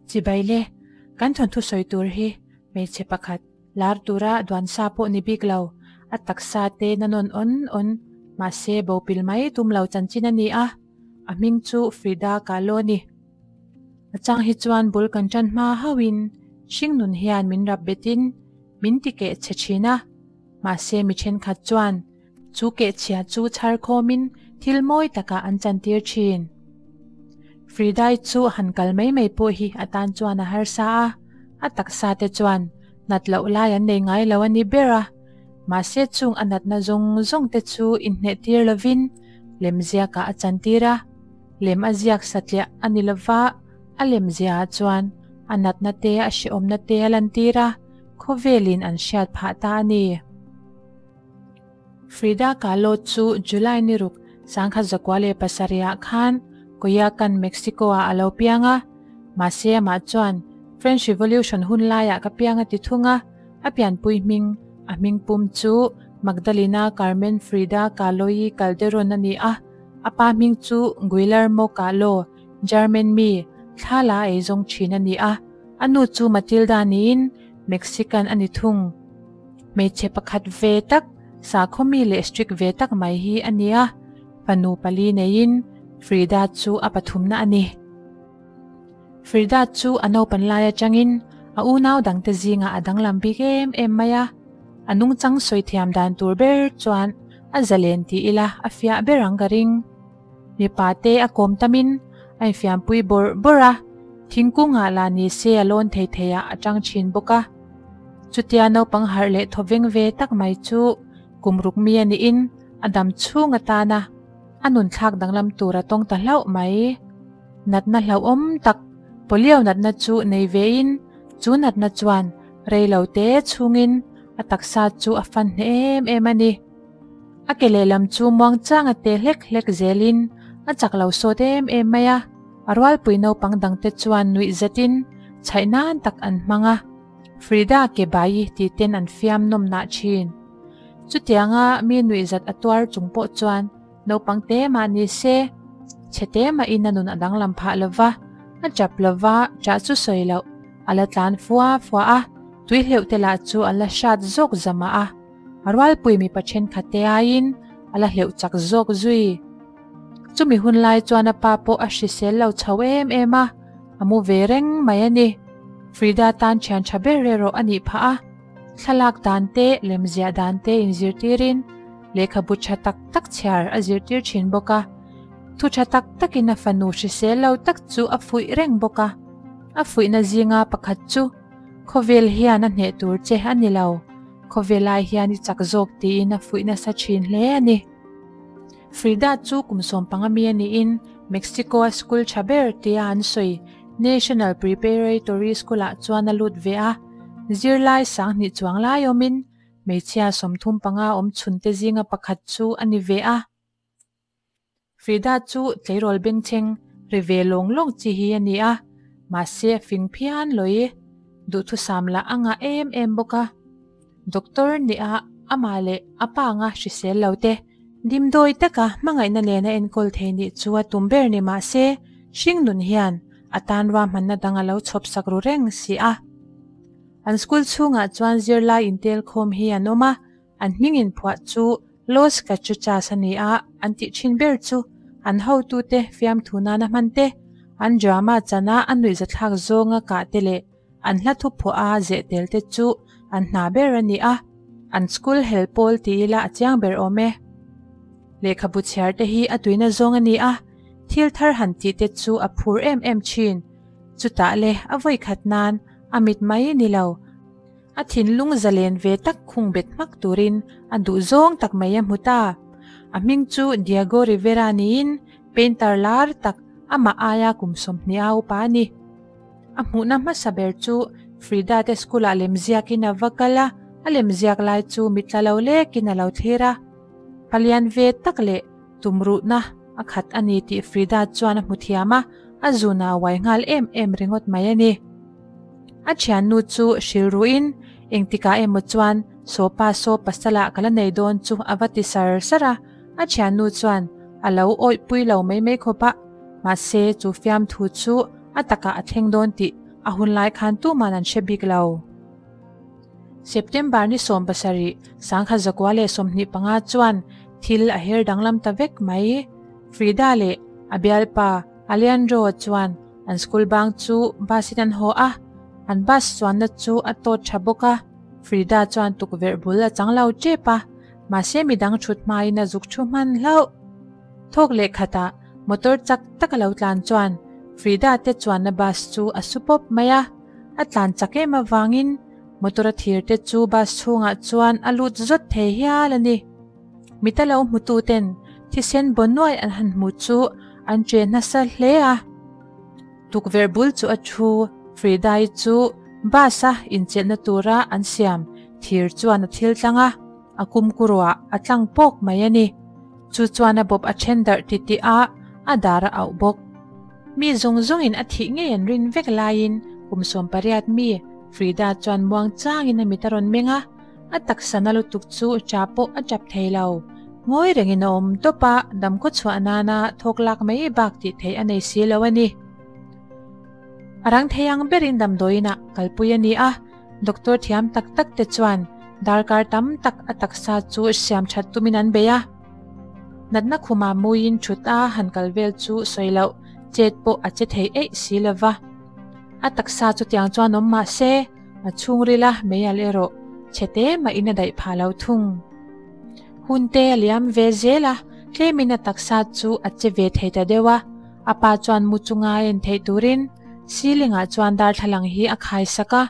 Chibai le, kan thawnthu sawi tur hi hmeichhe pakhat lar tura duan sa pawh ni bik lo, a taksa te na nawn awn awn, mahse bopil mai tum lo chanchin a ni a, a hming chu Frida Kahlo a ni. A chang hi chuan bul kan tan hma hauhin hringnun hian min rap betin min ti keh chhe thin a, mahse mi thenkhat chuan chu kehchhia chu chhar khawmin thil mawi takah an chantir thin. Fridai chu han kal mai mai pawh hi a tan chuan a harsa a, a taksa te chuan nat loh lai an nei ngai lo a ni ber a, mahse chung a natna zawng zawng te chu inhneh tir lovin lemziakah a chantir a, lem a ziak satliah a ni lova, a lemziaah chuan a natna te a hrehawmna te a lantir a, khawvelin an hriat phah ta a ni. Frida Kahlo chu July ni ruk 1907 ah khan Coyoacan, Mexico ah a lo piang a, mahse amah chuan French Revolution hun laiah ka piang a ti thung a, a pianpui hming, a hming pum chu Magdalena Carmen Frida Kahlo y Calderon a ni a, a pa hming chu Guillermo Kahlo, German mi, thla la ei zawng thin a ni a, a nu chu Matilda niin Mexican a ni thung. Hmeichhe pakhat ve tak, sakhaw mi leh strict ve tak mai hi a nia, fanu pali neiin Frida chu a pathumna a ni. Frida chu a naupan lai atangin a unau dangte zingah a danglam bik em em mai a, a nungchang sawi thiam dan tur ber chuan a zalen ti ila a fiah ber ang ka ring. Mipa te a kawm tamin a infiampui bawrh bawrh a, thingkungah lah ni se a lawn thei theiah a tang thin bawk a. Chutia naupang harh leh thaw veng ve tak mai chu kum ruk mi a niin a dam chhung atana a nun thlak danglam tur a tawng ta hlauh mai. Natna hlauhawm tak polio natna chu nei vein chu natna chuan rei lo te chhungin a taksa chu a fan hneh em em a ni. A ke lehlam chu muangchang a te hlek hlek zelin a chak lo sawt em em mai a, a rualpui naupang dangte chuan nuih zetin chhaih nan tak an hmang a, Frida ke bai tih ten an fiam nawm nah thin. Chutianga mi nuih zat a tuar chung pawh chuan naupang te mah ni se, chhe te mahin a nun a danglam phah lo va, a chap lo va, chah chu sawi loh a la tlan fua fua a, tui hleuh te lah chu a la hrat zawk zamah a. A rualpui mipa thenkhat te aiin a la hleuh chak zawk zui. Chumi hun lai chuan a pa pawh a hrisel lo chho em em a, a mu ve reng mai a ni. Frida tan thian tha ber erawh a nih phah a, thlalak dan te, lemziah dan te inzirtirin lehkhabu tha tak tak chhiar a zirtir thin bawk a. Thu tha tak takin a fanu hrisel lo tak chu a fuih reng bawk a. A fuihna zinga pakhat chu Khawvel hian a hneh tur che a ni lo. Khawvel ai hian i chak zawk tiin a fuih nasa thin hle a ni. Frida chu kum sawmpanga mi a niin Mexico-a school tha ber tia an sawi National Preparatory School-ah chuan a lut ve a. Zirlai sanghnih chuang lai awmin hmeichhia 35 awm chhunte zinga pakhat chu a ni ve a. Frida chu tleirawl bengchheng ri ve lawng lawng chi hi a ni a, mahse a fing phian lawi. Duhthusam lah a ngah em em bawk a. Doctor nia amah leh a pa anga hrisel lo te dimdawi taka hmangaihna nena enkawl thei nih chu a tum ber ni mahse hringnun hian a tan ruahmanna dang a lo chhawp sak ru reng si a. An school chhungah chuan zirlai intelkhawm hi an awm a, An hming inphuah chu Los Cachuchas a ni a, an tih thin ber chu an hotute fiamthu nana hman te, an drama chana a nuihzathlak zawnga kah te leh an hla thuphuah a zeh tel te chu an hna ber a ni a, an school hel pawl ti ila a chiang ber awm e. Lehkhabu chhiar te hi a tuina zawng a ni a, thil thar han tih te chu a phur em em thin. Chutah le a vawikhat nan a mit mai ni lo. A thinlung zalen ve tak khung bet hmak turin a duh zawng tak mai a hmu ta. A hming chu Diego Rivera niin painter lar tak amah aia kum 20 a upa a ni. A hmuhna hmasa ber chu Frida te school-ah lemziakin a va kal a, a lemziak lai chu mitla lo lekin a lo thlir a. Palian ve tak leh tumruhna a khat a ni tih Frida chuan a hmu thiam a, a zuna a uai nghal em em ringawt mai a ni. A thiannu chu hrilruin engtikah emaw chuan Sawpa saw pasalah ka la nei dawn chu a va ti sar sar a, a thiannu chuan a lo awihpui lo mai mai khawp a, mahse chu fiamthu chu a takah a thleng dawn tih a hunlai khan tuman an hre bik lo. September ni 17, 1925 chuan thil a her danglam ta vek mai. Frida leh a bialpa Alejandro chuan an school bang chu bus in an haw a, an bus chuanna chu a tawt tha bawk a. Frida chuan tukverh bul a chang lo tep a, mahse midang thut hmain a zuk thu hman hlauh. Thawk leh khatah motor chak tak a lo tlan chuan Frida te chuanna bus chu a su pawp mai a, a tlan chak em avangin motor a thir te chu bus chhungah chuan a lut zawt thei hial a ni. Mita lo hmutu ten thisen baw nuai an han hmu chu an che nasa hle a. Tukverh bul chu a thu, Frida-i chu bus a inchelhna tura an siam thir chuan a thil tlang a, a kumkuruah a tlang pawk mai a ni. Chu chuan a bawp a then darh titih a, a dar a auh bawk. Mi zawng zawngin a thih ngei an rin vek laiin kum 18 mi Frida chuan muang changin a mit a rawn meng a, a taksa na lutuk chu cha pawh a chap thei lo. Ngawi rengin a awm tawp a, damkhaw chhuah nana thawk lak mai bak tih theih a nei si lo a ni. A rang thei ang berin damdawiinah kalpui a ni a, doctor thiam tak tak te chuan darkar tam tak a taksa chu siam that tumin an bei a. Natna khuma muiin thut a han kal vel chu sawi loh, chet pawh a che thei eih si lova. A taksa chu tiang chuan awm mah se, a chhungrila meial erawh chhe te mahin a daih phah lo thung. Hun te a liam ve zel a, tlemin a taksa chu a che ve thei ta deuh a, a pa chuan mu chunga a en theih turin ceiling ah chuan darthlalang hi a khai sak a,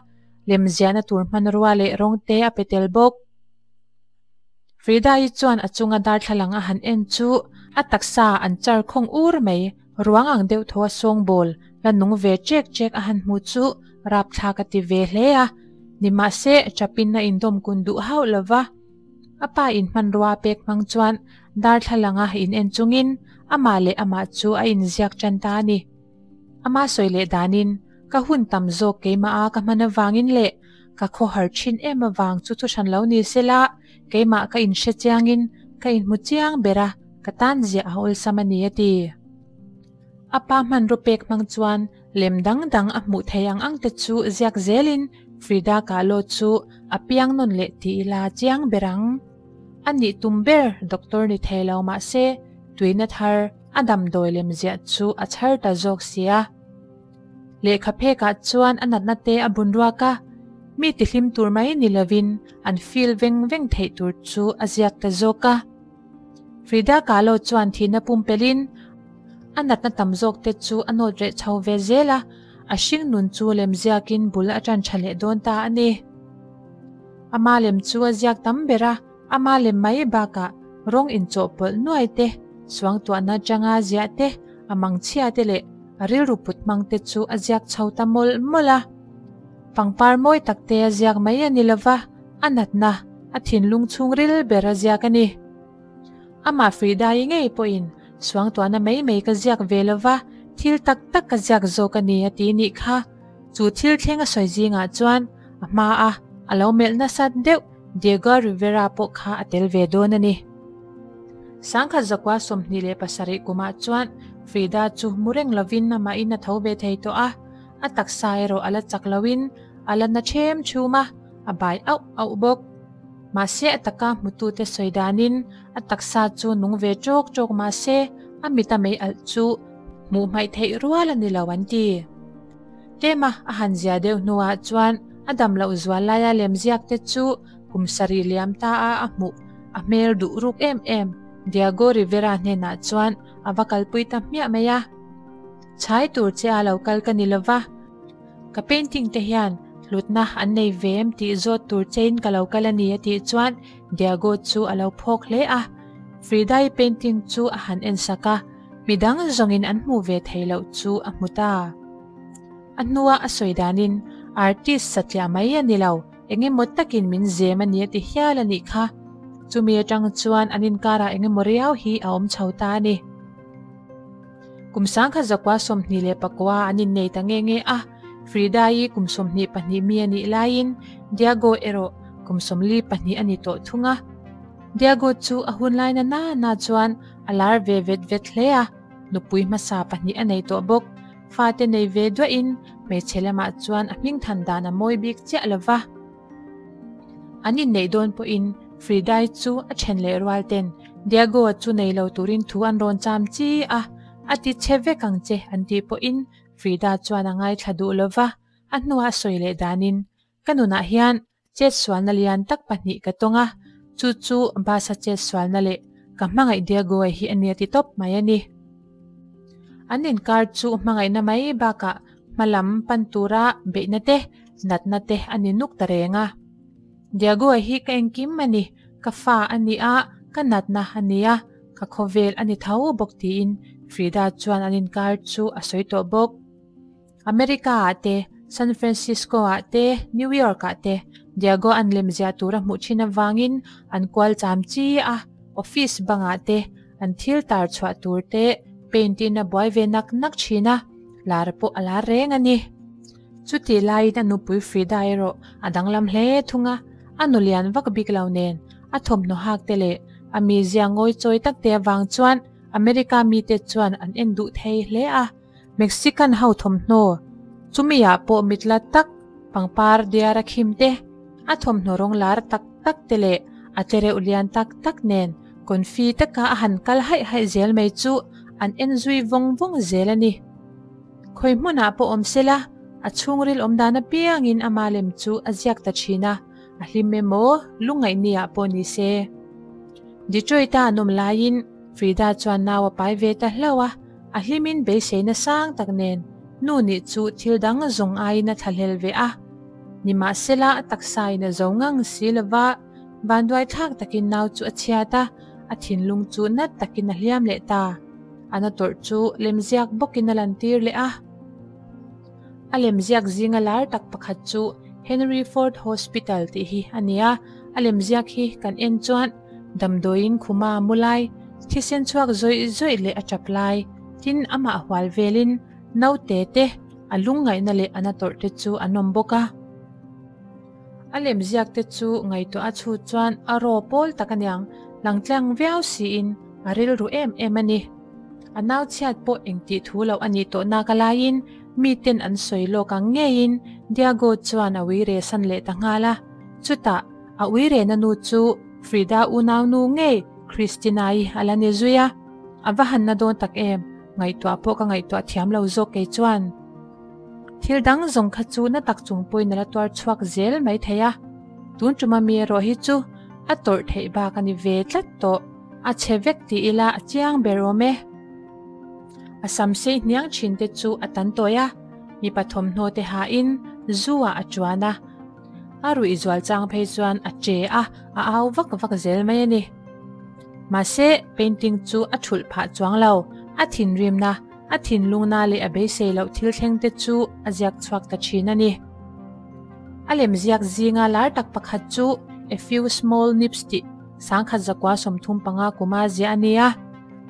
lemziahna tur hmanrua leh rawng te a pe tel bawk. Frida-i chuan a chunga darthlalang a han en chu a taksa an char khawng ur mai, ruang ang deuh thaw a sawngbawl la nung ve chek chek a han hmu chu rapthlak a ti ve hle a, nimahse chapin a indawm kun duh hauh lo va. A pa in hmanrua pek hmang chuan darthlalang a in en chungin amah leh amah chu a inziak tan ta a ni. Ama sawi leh danin ka hun tam zawk keimah a ka hman avangin leh ka khawhar thin em avang chu thu hran lo ni sela keimah ka inhre chiangin ka inhmu chiang ber a, ka tan ziah a awlsam a ni a ti. A pa hmanraw pek hmang chuan lem dang dang a hmuh thei ang ang te chu ziak zelin Frida Kahlo chu a piang nawn leh tih ila chiang ber ang. A nih tum ber doctor ni thei lo mahse tuina thar a damdawi lem ziah chu a chhar ta zawk sia. Lehkha phekah chuan a natna te a bun ruak a, mi tihlim tur mai ni lovin an feel veng veng theih tur chu a ziak ta zawk a. Frida Kahlo chuan thihna pumpelhin a natna tam zawk te chu a nawt reh chho ve zel a, a hring nun chu lem ziakin bul a tan tha leh dawn ta a ni. Ama lem chu a ziak tam ber a, ama lem mai bakah rawng inchawhpawlh nuai te, suangtuahna atanga ziah te, a mangchhia te leh a rilru put hmang te chu a ziak chho ta mawlh mawlh a. Pangpar mawi tak te a ziak mai a ni lova, a natna, a thinlung chhungril ber a ziak a ni. Amah Frida-i ngei pawhin suangtuahna mai mai ka ziak ve lova, thil tak tak ka ziak zawk a ni a ti nih kha. Chu thil thleng a sawi zingah chuan a hma a, a lo melh nasat deuh Diego Rivera pawh kha a tel ve dawn a ni. 1927 kumah chuan Frida chu mu reng lovin amahin a tho ve thei tawh a, a taksa erawh a la chak loin a la na ṭhem ṭhum a, a bai auh auh bawk. Mahse a taka hmutute sawi danin a taksa chu nung ve ṭawk ṭawk mahse a mit a mei alh chu hmuh hmaih theih rual a ni lo an ti. Tlema a han zia deuh hnuah chuan a dam loh zual laia lemziak te chu kum sarih liam ta a a hmuh a hmel duh ruk em em Diego Rivera hnenah chuan a va kalpui ta hmiah mai a. Chhai tur che a lo kal ka ni lova, ka painting te hian hlutna an nei ve em tih zawt tur chein ka lo kal a ni a tih chuan Diego chu a lo phawk hle a. Frida-i painting chu a han en sak a, midang zawngin an hmuh ve thei loh chu a hmu ta. A hnua a sawi danin artist satliah mai a ni lo, eng emaw takin min zem a ni a ti hial a nih kha. Chumi atang chuan an inkarah eng emaw riau hi a awm chho ta a ni. Kum 1929 an innei ta nge nge a, Frida-i kum 22 mi a nih laiin Diego erawh kum 42 a ni tawh thung a. Diego chu a hun lai na na na chuan a lar ve vet vet hle a, nupui hmasa pahnih a nei tawh bawk. Fate nei ve duahin hmeichhe lamah chuan a hming than dan a mawi bik chiah lo va. An inneih dawn pawhin Fridai chu a then leh rual ten Diego-a chu nei lo turin thu an rawn cham chi a, a ti chhe vek ang che an tih pawhin Frida chuan a ngaithla duh lo va, a hnuah sawi leh danin Ka nunah hian chetsualna lian tak pahnih ka tawng a, chu chu bus-a chetsualna leh ka hmangaih Diego-a hi a nia ti tawp mai a ni. An inkar chu hmangaihna mai bakah hmalam pan tura beihna te, natna te a ni nuk ta reng a. Diego-a hi ka engkim a ni, ka fa a ni a, ka natna a ni a, ka khawvel a ni tho bawk tiin Frida chuan an inkar chu a sawi tawh bawk. America-ah te, San Francisco-ah te, New York-ah te Diego an lem ziah tur a hmuh thin avangin an kual cham chi a, office bangah te an thil tar chhuah tur te paint-in a buai ve nak nak thin a, lar pawh a lar reng a ni. Chutih laiin a nupui Frida erawh a danglam hle thung a, a nu lian vak bik lo nen a thawmhnaw hak te leh a mizia ngawi chawi tak te avang chuan America mite chuan an en duh thei hle a. Mexican ho thawmhnaw, chumi ah pawh mitla tak pangpar diar a khim te, a thawmhnaw rawng lar tak tak te leh a tlereuh lian tak tak nen confi taka a han kal haih haih zel mai chu an en zui vawng vawng zel a ni. Khawi hmunah pawh awm sela, a chhungril awm dan apiangin ama lem chu a ziak ta thin a, a hlim emaw lungngaihni ah pawh ni se. Detroit-a an awm laiin Frida chuan nau a pai ve ta hlauh a, a hlimin beiseina sang tak nen nu nih chu thil dang zawng aiin a thlahlel ve a. Nimahsela a taksain a zo ngang si lova, vanduai thlak takin nau chu a chhiat a, a thinlung chu nat takin a hliam leh ta. A na tawrh chu lemziak bawkin a lantir leh a. A lemziak zinga lar tak pakhat chu Henry Ford Hospital tih hi a ni a, a lemziak hi kan en chuan Damdawiin khuma mu lai, thisen chhuak zawih zawih leh a tap lai, tin amah hual velin naute te a lungngaihna leh a na tawrh te chu an awm bawk a. A lemziak te chu ngaihtuah a chhut chuan a raw pawl tak aniang, langtlang viau siin a rilru em em a ni. A nau chhiat pawh engtih thu loh a nih tawh nak a laiin miten an sawi lawk ang ngeiin Diago chuan a uire san leh ta nghal a. Chutah a uirena nu chu Frida unaunu ngei Christina-i a la ni zui a. A va han na dawn tak em, ngaihtuah pawh ka ngaihtuah thiam lo zawk kei chuan. Thil dang zawng kha chu na tak chung pawhin a la tuar chhuak zel mai thei a. Tun tuma mi erawh hi chu a tawrh theih bak a ni ve tlat tawh. A chhe vek ti ila a chiang ber awm e. A sam sei hniang thin te chu a tan tawi a, mipa thawmhnaw te hain zu ah a chuan a. A ruih zual chang phei chuan a che a, a au vak vak zel mai a ni. Mahse, painting chu a thulh phah chuang lo, a thinrimna, a thinlungna leh a beisei loh thil thleng te chu a ziak chhuak ta thin a ni. A lemziak zinga lar tak pakhat chu A Few Small Nips tih sangkhat zakua 35 kuma ziah a ni a.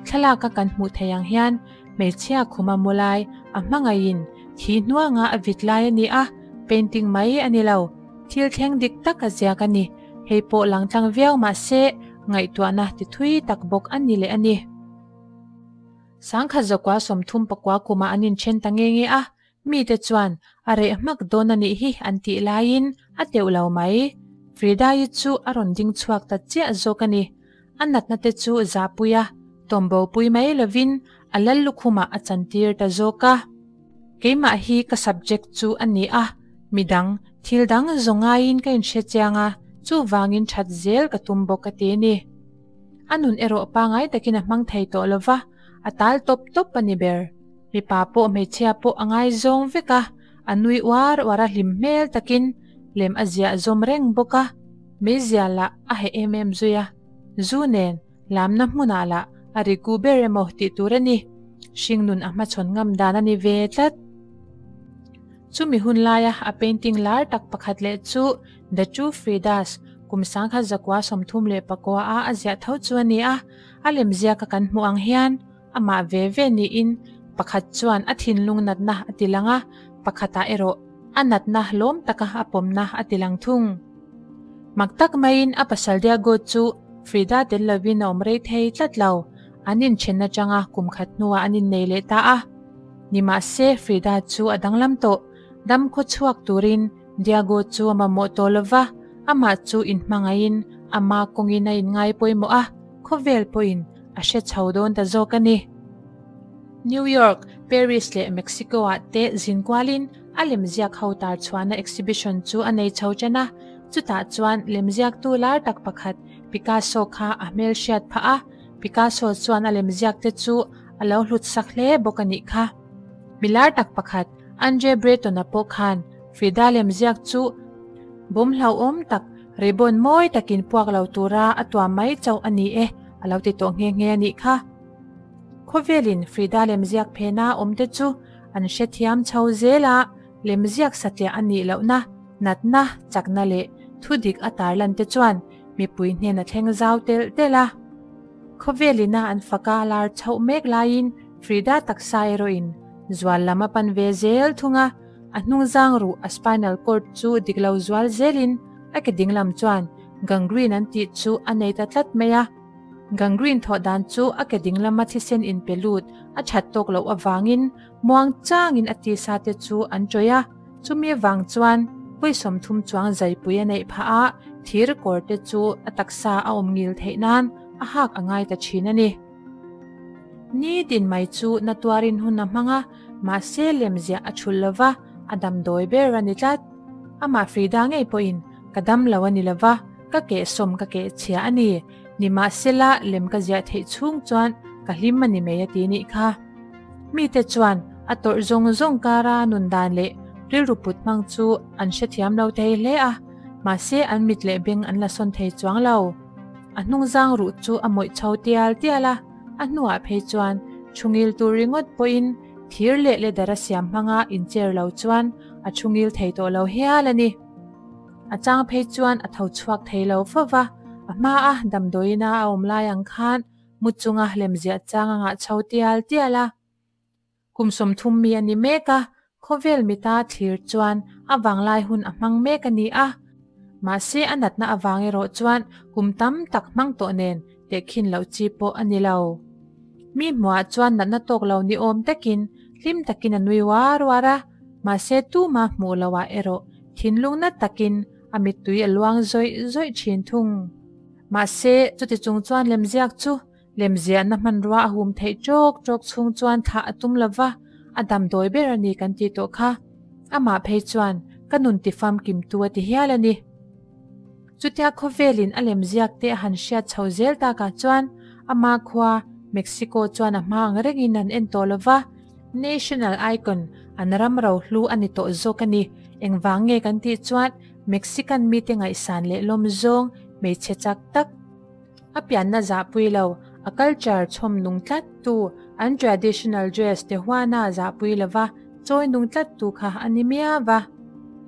Thlalaka kan hmuh theih ang hian hmeichhia khuma mu lai a hmangaihin thi hnuanga a vit lai a ni a, painting mai a ni lo. Thil thleng dik tak a ziak a ni. Hei pawh langtlang viau mah se ngaihtuahna ti thui tak bawk a ni leh a ni. Sangkhat zakua 39 kumah an inthen ta nge nge a, Mite chuan a reh hmak dawn a nih hi an tih laiin a teuh lo mai. Frida-i chu a rawn ding chhuak ta chiah zawk a ni. A natna te chu zahpui a, tawmbo pui mai lovin a lal lukhumah a chantir ta zawk a. Keimah hi ka subject chu a ni a, midang, thil dang zawng ngaiin ka inhre chiang a, chuvangin that zel ka tum bawk a ti a ni. A nun erawh pangai takin a hmang thei tawh lova, a tal tawp tawp a ni ber. Mipa pawh hmeichhia pawh a ngaizawng vek a, a nui uar uar a hlim hmel takin lem a ziah zawm reng bawk a, meizia lah a heh em em zui a, zu nen lamna hmunah lah a ri ku ber emaw tih tur a ni, hringnun a hmachhawn ngam dan a ni ve tlat. Chumi hun laia a painting lar tak pakhat leh chu The Two Fridas kum 1934 a a ziah tho chu a ni a, a lemziaka kan hmuh ang hian Amah ve ve niin pakhat chuan a thinlung natna a ti lang a, pakhatah erawh a natna lawm taka a pawmna a ti lang thung. Mak tak maiin a pasal Diego chu Frida tel lovin a awm rei thei tlat lo. An inthen atanga kum khat hnuah an innei leh ta a. Nimahse, Frida chu a danglam tawh. Dam khaw chhuak turin Diego chu a mamawh tawh lo va, amah chu inhmangaihin ama kawngin a inngai pawimawh a, khawvel pawhin a hre chho dawn ta zawk a ni. New York, Paris leh Mexico-ah te zin kualin a lemziak ho tar chhuahna exhibition chu a nei chho chen a, chutah chuan lemziaktu lar tak pakhat Picasso kha a hmelhriat phah a, Picasso chuan a lemziak te chu a lo hlut sak hle bawk a nih kha. Mi lar tak pakhat Andre Breton-a pawh khan Frida lemziak chu bawm hlauhawm tak, ribbon mawi takin puak lo tura a tuam mai chauh a ni e a lo ti tawh nghe nghe a nih kha. Khawvelin Frida lemziak phena awmte chu an hrethiam chho zel a, lemziak satliah a nih lohna, natna, chakna leh thudik a tarlan te chuan mipui hnen a thleng zau telh telh a. Khawvelina an faka lar chhoh mek laiin Frida taksa erawhin zual lam a pan ve zel thung a, a hnungzang ruh a spinal cord chu dik lo zual zelin a ke dinglam chuan gangrene an tih chu a nei ta tlat mai a. Gangrene thawh dan chu a ke dinglama thisen inpe lut a that tawk loh avangin muang changin a tisa te chu an tawih a, chumi avang chuan vawi 30 chuang zaipui a neih phah a, thir kawr te chu a taksa a awm ngil theih nan a hak a ngai ta thin a ni. Ni tin mai chu na tuarin hun a hmang a, mahse lemziah a thulh lova, a damdawi ber a ni tlat. Amah Frida ngei pawhin ka dam lo a ni lova, ka kehsawm ka kehchhia a ni. Nimahsela lem ka ziah theih chhung chuan ka hlim a ni mai a ti nih kha. Mite chuan a tawrh zawng zawng kara nun dan leh rilru put hmang chu an hrethiam lo thei hle a, mahse an mit leh beng an la sawn thei chuang lo. A hnungzang ruh chu a mawih chho tial tial a, a hnuah phei chuan thungil tur ringawt pawhin thir leh leather a siam hmanga incher lo chuan a thungil thei tawh lo hial a ni. A chang phei chuan a tho chhuak thei lo fo va, a hmaa damdawiina a awm lai ang khan mu chunga lemziah chang a ngah chho tial tial a. Kum 30 mi a ni mek a, khawvel mita thlir chuan a vanglai hun a hmang mek a ni a. Mahse a natna avang erawh chuan kum tam tak hmang tawh nen tehkhin loh chi pawh a ni lo. Mi hmuhah chuan natna tawk lo ni awm takin hlim takin a nui uar uar a, mahse tuma hmuh loah erawh thinlung na takin a mittui a luang zawih zawih thin thung. Mahse chuti chung chuan lemziak chu lemziahna hmanrua a hum theih tawk tawk chhung chuan thlah a tum lova, a damdawi ber a ni kan tih tawh kha. Amah phei chuan ka nun ti famkimtu a ti hial a ni. Chutia khawvelin a lemziak te a han hriat chho zel takah chuan ama khua Mexico chuan a hma ang rengin an en tawh lova, National Icon an ram rohlu a ni tawh zawk a ni. Engvang nge kan tih chuan Mexican mite ngaihsan leh lawm zawng hmeichhe chak tak, A pianna zahpui lo, a culture chhawm nung tlat tu, an traditional dress te huana zahpui lova chawi nung tlat tu kha a ni miau va.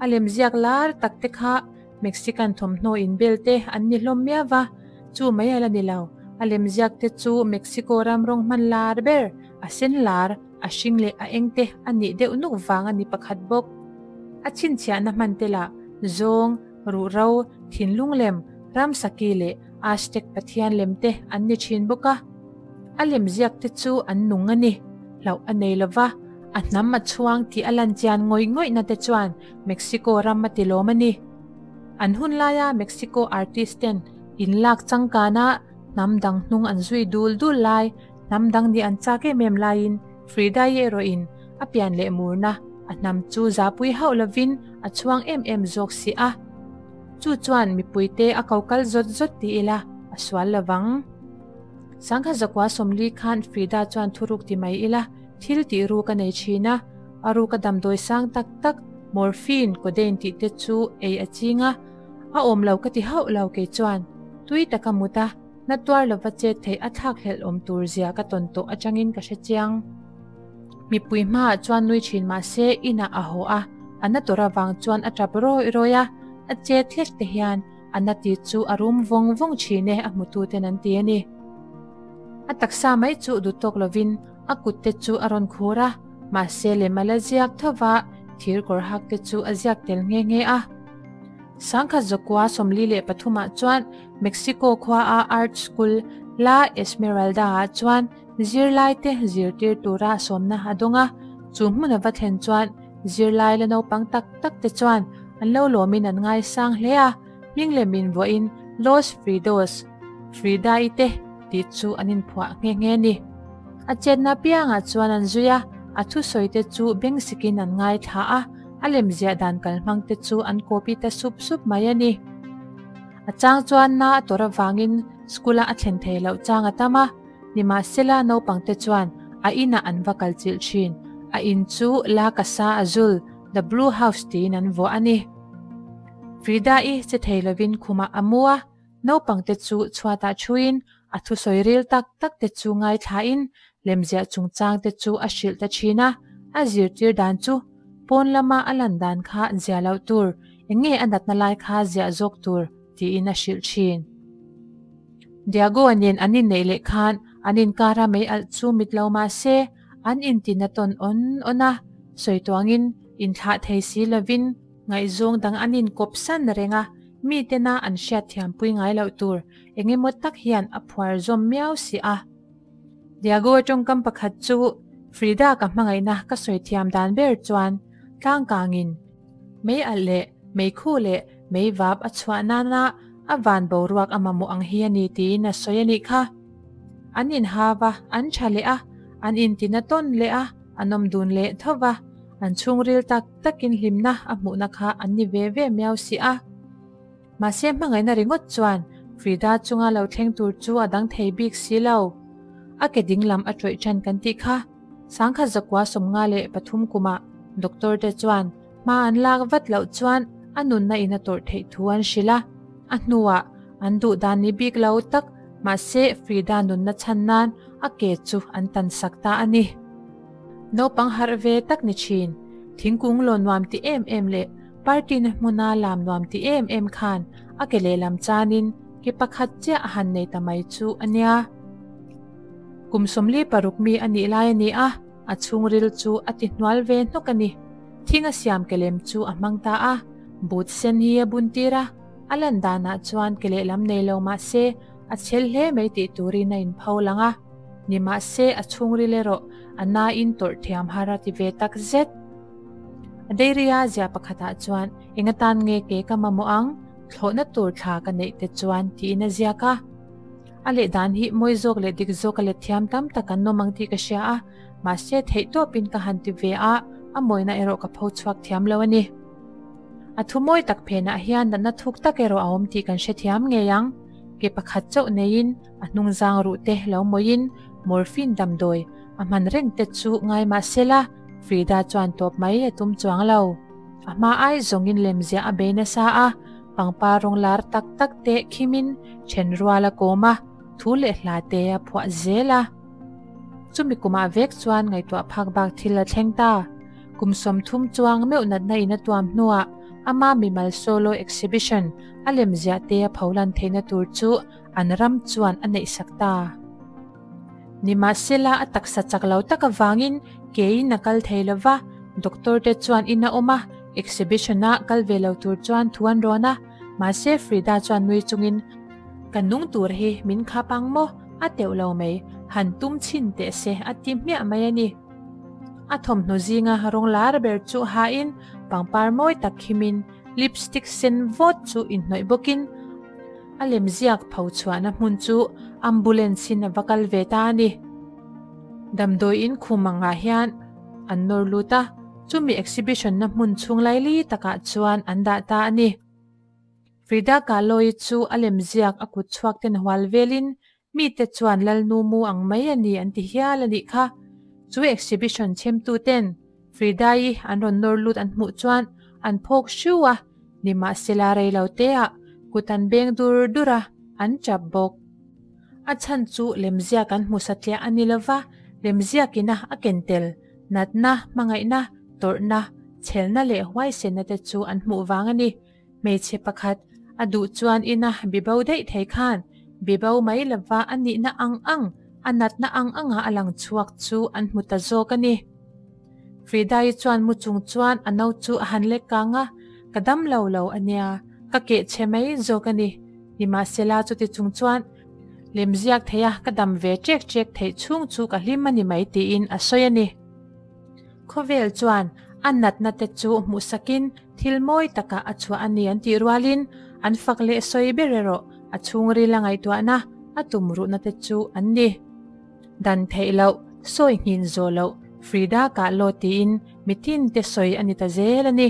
A lemziak lar tak te kha Mexican thawmhnaw inbel te an ni hlawm miau va, chu mai a la ni lo, a lemziak te chu Mexico ram rawng hman lar ber, a sen lar, a hring leh a eng te a nih deuh nuk vang a ni pakhat bawk. A chhinchhiahna hman te lah zawng, ruhro, thinlung lem, ramsaki leh Aztec pathian lem te an ni thin bawk a. A lemziak te chu an nung a ni, hlauh a nei lova, a hnam a chhuang tih a lan chian ngawih ngawihna te chuan Mexico ram a ti lawm a ni. An hun laia Mexico artist ten inlak changkana hnam dang hnung an zui dul dul lai, hnam dang nih an chak em em laiin Frida-i erawhin a pian leh murna a hnam chu zahpui hauh lovin a chhuang em em zawk si a. Chu chuan mipuite a ko kal zawt zawt ti ila a sual lovang. Sangha zakua 40 khan Frida chuan thuruk ti mai ila thil tih ruk a nei thin a, a ruk a damdawi sang tak tak, morphine, codeine tih te chu ei a ching a, a awm lo ka ti hauh lo kei chuan tui taka mut a, na tuar lova chet theih a thlak hlelh awm tur zia ka tawn tawh atangin ka hre chiang. Mipui hmaah chuan nui thin mahse inah a haw a, a na tur avang chuan a tap rawi rawi a, a chet hlek te hian a na ti chu a rum vawng vawng thin e a hmutu ten an ti a ni. A taksa mai chu duh tawk lovin a kut te chu a rawn khur a, mahse lem a la ziak tho va, thir kawr hak te chu a ziak tel nghe nghe a. 1943 ah chuan Mexico khua a art school La Esmeralda ah chuan zirlaite zirtir tura sawmna a dawng a. Chu hmun a va thlen chuan zirlai la naupang tak tak te chuan an lo lawmin an ngaisang hle a, hming leh min vuahin Los Fridos, Frida-i te tih chu an inphuah nghe nghe a ni. A chetna piangah chuan an zui a, a thusawi te chu bengsikin an ngaithla a, a lemziah dan kalhmang te chu an copy ta sup sup mai a ni. A chang chuan na a tawrh avangin school-a a thlen thei loh chang a tam a, nimahsela naupangte chuan a inah an va kal chilh thin. A in chu La Casa Azul, The Blue House tiin an vuah a ni. Frida-i che thei lovin khumah a mu a, naupangte chu chhuatah thuin a thusawi ril tak tak te chu ngaithlain lemziah chungchang te chu a hrilh ta thin a, a zirtir dan chu pawn lama a lan dan kha zia loh tur, eng nge a natna lai kha ziah zawk tur tiin a hrilh thin. Diego-a nen an inneih leh khan an inkara mei alh chu mit lo mah se an intina tawn awn awn a, sawi tuangin inthlah thei si lovin ngaihzawng dang an inkawp san reng a, mi tena an hriatthiampui ngai loh tur eng emaw tak hian a phuar zawm miau si a. Diego tawngkam pakhat chu Frida ka hmangaihna ka sawi thiam dan ber chuan tlangkangin mei alh leh meikhu leh meivap a chhuah nana a van boruak a mamawh ang hi a ni tiin a sawi a nih kha. An inhau a, an tha leh a, an intina tawn leh a, an awm dun leh tho va, an chhungril tak takin hlimna a hmuhna kha an ni ve ve miau si a. Mahse hmangaihna ringawt chuan Frida chunga lo thleng tur chu a dang thei bik si lo. A ke ding lam a tawih ṭan kan tih kha. Sangkhat zakua 53 kumah doctor te chuan hma an lak vat loh chuan a nunna in a tawrh theih thu an hrilh a. A hnuah an duh dan ni bik lo tak mahse Frida nunna chhan nan a ke chu an tan sak ta a ni. Naupang harh ve tak ni thin. Thingkung law nuam ti em em leh Party na hmuna lam nuam ti em em khan a ke lehlam chanin ke pakhat chiah a han nei ta mai chu a nia. Kum 46 mi a nih lai a ni a, a chhungril chu a ti hnual ve hnawk a ni. Thing a siam ke lem chu a hmang ta a, boot sen hi a bun tir a, a lan danah chuan ke lehlam nei lo mah se a chhel hle mai tih turin a inpho lang a. Nimahse a chhungril erawh a nain tawrh thiam har a ti ve tak zet. A dairy-a ziah pakhatah chuan eng atan nge ke ka mamawh ang, thlawhna tur thla ka neih te chuan tiin a ziak a. A leh dan hi mawi zawk leh dik zawk a let thiam tam tak an awm ang tih ka hria a, mahse theih tawpin ka han ti ve a, a mawina erawh ka pho chhuak thiam lo a ni. A thu mawi tak phenah hian natna thuk tak erawh a awm tih kan hrethiam ngei ang. Ke pakhat chauh neiin a hnungzang ruh te lo mawiin morphine damdawi a hman reng te chu ngai mah sela, Frida chuan tawp mai a tum chuang lo. A hma ai zawngin lemziah a bei nasa a, pangpar rawng lar tak tak te khimin then rual a kawm a, thu leh hla te a phuah zel a. Chumi kumah vek chuan ngaihtuah phak bak thil a thleng ta. Kum 30 chuang meuh natna in a tuam hnuah ama mimal solo exhibition a lemziah te a pholan theihna tur chu an ram chuan a neihsak ta. Nimahsela a taksa chak lo tak avangin kein a kal thei lo va, doctor te chuan in a awm a, exhibition a kal ve lo tur chuan thu an rawn a, mahse Frida chuan nui chungin, Ka nung tur hi min khap ang maw? A teuh lo mai, han tum chhin teh se a ti hmiah mai a ni. A thawmhnaw zinga rawng lar ber chu hain pangpar mawi tak khimin lipstick sen vawt chu inhnawih bawkin a lemziak pho chhuahna hmun chu ambulance in a va kal ve ta a ni. Damdawiin khum angah hian an nawr lut a, chumi exhibition na hmun chhung laili takah chuan an dah ta a ni. Frida Kahlo-i chu a lemziak a kut chhuak ten hual velin mite chuan Lalnu mu ang mai a ni an ti hial a nih kha. Chu exhibition chhemtu ten Frida-i an rawn nawr lut an hmuh chuan an phawk hriu a, nimahsela rei lo te ah kut an beng dur dur a, an chap bawk. A chhan chu lemziak an hmu satliah a ni lova, lemziak ina a ken tel, natna, hmangaihna, tawrhna, chhelna leh huaisenna te chu an hmuh vang a ni. Hmeichhe pakhat a duh chuan ina bibo daih thei khan bibo mai lova a nihna ang ang, a natna ang anga a lang chhuak chu an hmu ta zawk a ni. Frida-i chuan mu chung chuan a no chu a han lek kang a, Ka dam lo lo a nia, ka keh chhe mai zawk a ni. Nimahsela chuti chung chuan lemziak theia ka dam ve ṭek ṭek theih chhung chu ka hlim a ni mai tiin a sawi a ni. Khawvel chuan a natna te chu hmuhsakin thil mawi takah a chhuah a ni an tih rualin an fak leh sawi ber erawh a chhungril a ngaihtuahna a tumruhna te chu an ni. Dan theih loh, sawi nghin zawh loh, Frida Kahlo tiin mitin te sawi a ni ta zel a ni.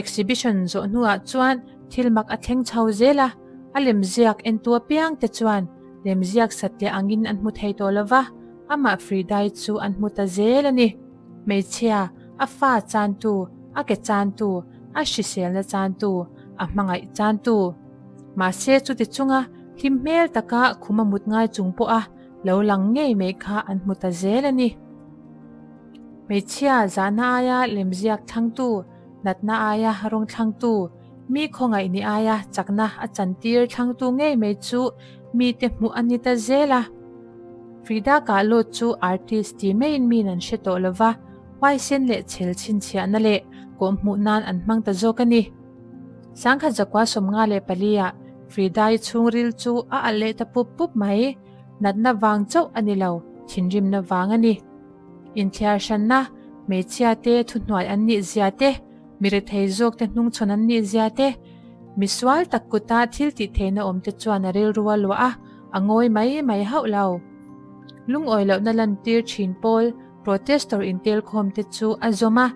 Exhibition zawh hnuah chuan thil mak a thleng chho zel a, a lemziak entu apiang te chuan lemziak satliah angin an hmu thei tawh lo va, amah Fridai chu an hmu ta zel a ni. Hmeichhia, a fa chantu, a ke chantu, a hriselna chantu, a hmangaih chantu. Mahse chuti chunga hlim hmel taka khum a mut ngai chung pawha lo lang ngei mai kha an hmu ta zel a ni. Hmeichhia zahna aia lemziak thlangtu, natna aia rawng thlangtu, mi khawngaih ni aia chakna a chantir thlangtu ngei mai chu mite hmuh a ni ta zel a. Frida Kahlo chu artist ti maiin min an hre tawh lova, huaisen leh chhel chhinchhiahna leh kawhhmuh nan an hmang ta zawk a ni. 1954 ah Frida-i chhungril chu a alh leh ta pup pup mai, natna vang chauh a ni lo, thinrimna vang a ni. Inthiar hranna, hmeichhia te thuhnuai an nih zia te, mi rethei zawk te hnungchhawn an nih zia te, misual tak kuta thil tih theihna awm te chuan a rilru a luah a, a ngawi mai mai hauh lo. Lungawi lohna lantir thin pawl protestor intelkhawm te chu a zawm a,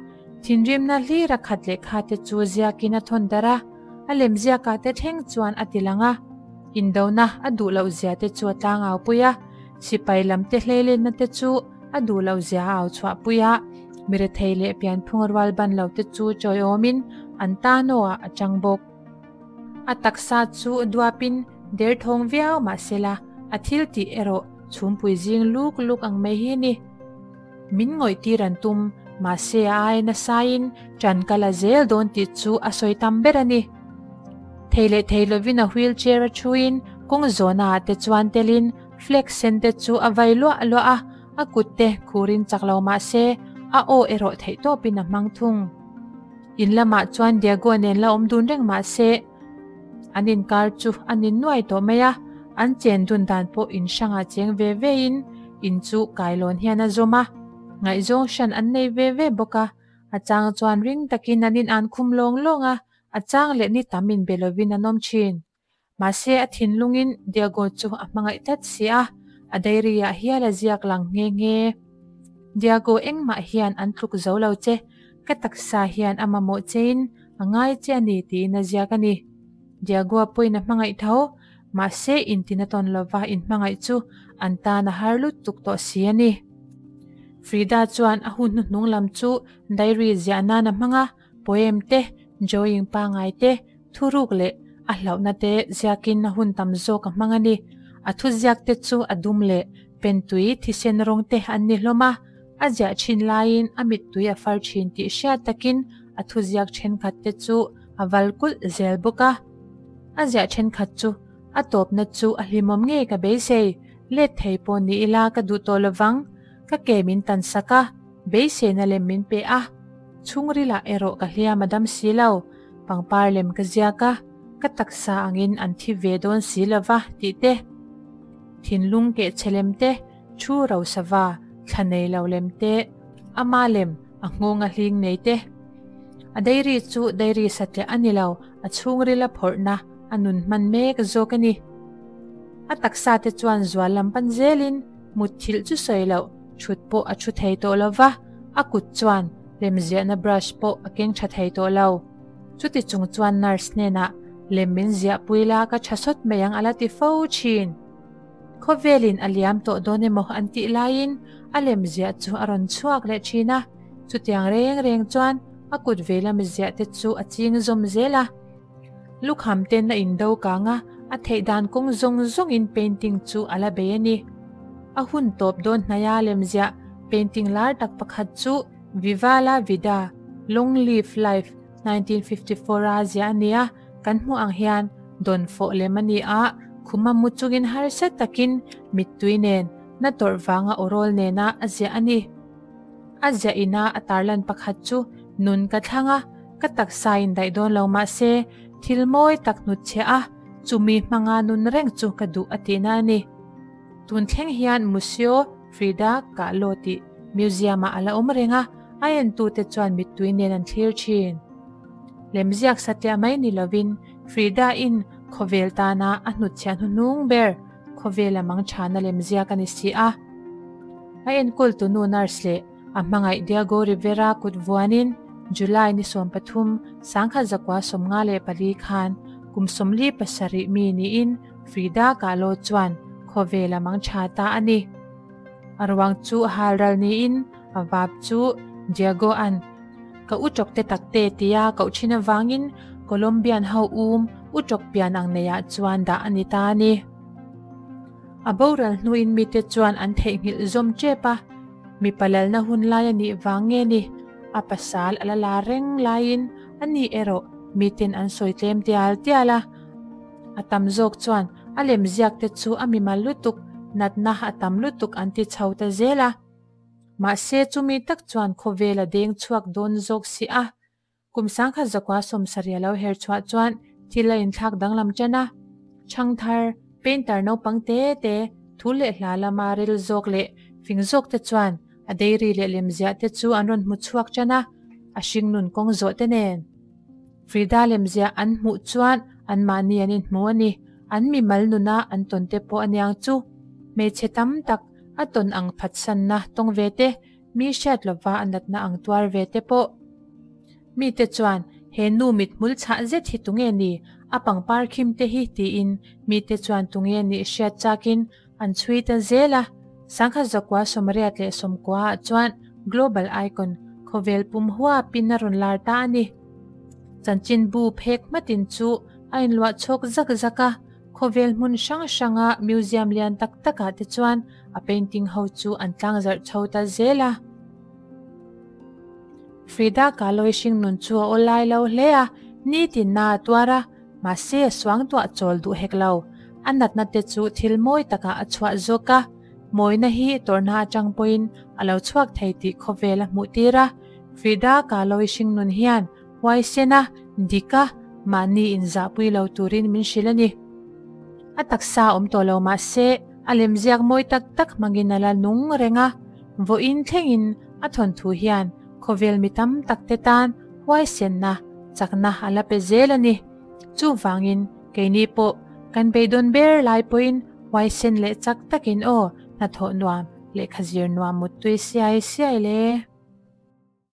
thinrimna hlir a khat leh kha te chu ziakin a thawn darh a, a lemziakah te thleng chuan a ti lang a, indona a duh loh zia te chu a tlangau pui a, sipai lam te hleilenna te chu a duh loh zia a au chhuah pui a, mi rethei leh pianphung rual ban lo te chu chawiawmin an tan aw ah a chang bawk. A taksa chu duapin derthawng viau mahsela a thil tih erawh chhumpui zing luk luk ang mai hi a ni. Min ngawih tir an tum, mahse a ai nasain ṭan ka la zel dawn tih chu a sawi tam ber a ni. Thei leh thei lovin a wheelchair a thuin kawng zawhnaah te chuan telin flag sen te chu a vai luah luah a, a kut te khurin chak lo mahse a aw erawh theihtawpin a hmang thung. In lamah chuan Diego nen la awm dun reng mahse an inkar chu a nin nuai tawh mai a, an chen dun dan pawh in hrangah cheng ve ve in in chu kailawn hian a zawm a, ngaihzawng hran an nei ve ve bawk a, a chang chuan ring takin an in an khum lawng lawng a, a chang leh ni tam in be lovin an awm thin. Mahse a thinlungin Diego chu a hmangaih tlat si a, a diary ah hial a ziak lang nghe nghe. Diego engmah hian an tluk zo lo che, ka taksa hian a mamawh chein a ngai che a ni tiin a ziak a ni. Diego-a pawhin a hmangaih tho, mahse intina tawn lova inhmangaih chu an tan a har lutuk tawh si a ni. Frida chuan a hun hnuhnung lam chu diary ziah nan a hmang a, poem te, drawing pangngai te, thuruk leh a hlauhna te ziakin a hun tam zawk a hmang a ni. A thuziak te chu a dum leh pentui thisen rawng te an ni hlawm a, a ziah thin laiin a mittui a far thin tih hriat takin a thuziak thenkhat te chu a val kulh zel bawk a. A ziah thenkhat chu a tawpna chu a hlimawm ngei ka beisei, let thei pawh ni ila ka duh tawh lovang, ka ke min tan sak a, beiseina lem min pe a, chhungrilah erawh ka hliam a dam si lo, pangpar lem ka ziak a, ka taksa angin an thi ve dawn si lova tih te, thinlung kehchhe lem te, thu ro sava, thla nei lo lem te, ama lem, a nghawng a hling nei te. A diary chu diary satliah a ni lo, a chhungril a phawrhna, a nun hman mek zawk a ni. A taksa te chuan zual lam pan zelin mutthilh chu sawi loh, thut pawh a thu thei tawh lo va, a kut chuan lemziahna brush pawh a keng tha thei tawh lo. Chuti chung chuan nurse hnenah lem min ziahpui la ka tha sawt mai ang a la ti fo thin. Khawvelin a liam tawh dawn emaw an tih laiin a lemziah chu a rawn chhuak leh thin a, chutiang reng reng chuan a kut ve lama ziah te chu a ching zawm zel a. Lukham ten a indo kang a, a theih dan kawng zawng zawngin painting chu a la bei a ni. A hun tawp dawn hnaia lemziah painting lar tak pakhat chu Viva la Vida, Long Live Life, 1954 a ziah a ni a, kan hmuh ang hian dawn fawh lem a ni a, khuma mu chungin harsa takin mittui nen, na tawrh vanga awrawl nena a ziah a ni. A ziah ina a tarlan pakhat chu nun ka thlang a, ka taksa in daih dawn lo mahse thil mawi tak hnutchhiah a, chumi hmanga nun reng chu ka duh a tihna a ni. Tun thleng hian Museo Frida Kahlo tih. Museum ah a la awm reng a, a entute chuan mittui nen an thlir thin. Lemziak satliah mai ni lovin Frida-in khawvel tana a hnutchhiah hnuhnung ber khawvela mangchhana lemziak a ni si a. A enkawltu nu nurse leh a hmangaih Diego Rivera kut vuanin July ni 13, 1954 khan kum 47 mi niin Frida Kahlo chuan khawvela mangchha ta a ni. A ruang chu halral niin a vap chu Diego an ka utawk te takte tia koh thin avangin Colombian ho um utawk pian ang neiah chuan dah a ni ta a ni. A boral hnuin mite chuan an theihnghilh zawm tep a, mipa lalna hun lai a nih vang nge ni, a pasal a la la reng laiin a ni erawh miten an sawi tlem tial tial a. A tam zawk chuan a lemziak te chu a mimal lutuk, natna a tam lutuk an ti chho ta zel a. Mahse chumi tak chuan khawvel a deng chhuak dawn zawk si a. Kum 1970 a lo her chhuah chuan thil a inthlak danglam tan a. Chhangthar, painter naupang te te, thu leh hla lama ril zawk leh fing zawk te chuan a diary leh lemziah te chu an rawn hmu chhuak tan a, a hringnun kawng zawh te nen. Frida lemziah an hmuh chuan anmahni an inhmu a ni. An mimal nuna an tawn te pawh a niang chu. Hmeichhe tam tak a tawn ang phatsanna tawng ve te, mi hriat lova a natna ang tuar ve te pawh. Mite chuan he nu mithmul chhah zet hi tunge ni, a pangpar khim te hi tiin mite chuan tunge nih hriat chakin an chhui ta zel a. 1989 ah chuan Global Icon khawvel pum huapin a rawn lar ta a ni. Chanchinbu phek hmatin chu a inluah chhawk zak zak a, khawvel hmun hrang hranga museum lian tak takah te chuan a painting ho chu an tlangzarh chho ta zel a. Frida Kahlo i hringnun chu a awlai lo hle a, nitin na a tuar a, mahse a suangtuah chawl duh hek lo. A natna te chu thil mawi takah a chhuah zawk a, mawina hi tawrhna atang pawhin a lo chhuak thei tih khawvel a hmuh tir a. Frida Kahlo i hringnun hian huaisen a, dik a, mahni inzahpui lo turin min hrilh a ni. A taksa awm tawh lo mahse a lemziak mawi tak tak hmangin a la nung reng a, vawiin thlengin a thawnthu hian khawvel mi tam tak te tan huaisenna chakna a la pe zel a ni. Chuvangin keini pawh kan beidawn ber lai pawhin huaisen leh chak takin aw hnathawh nuam lehkha zir nuam muttui siai siai le.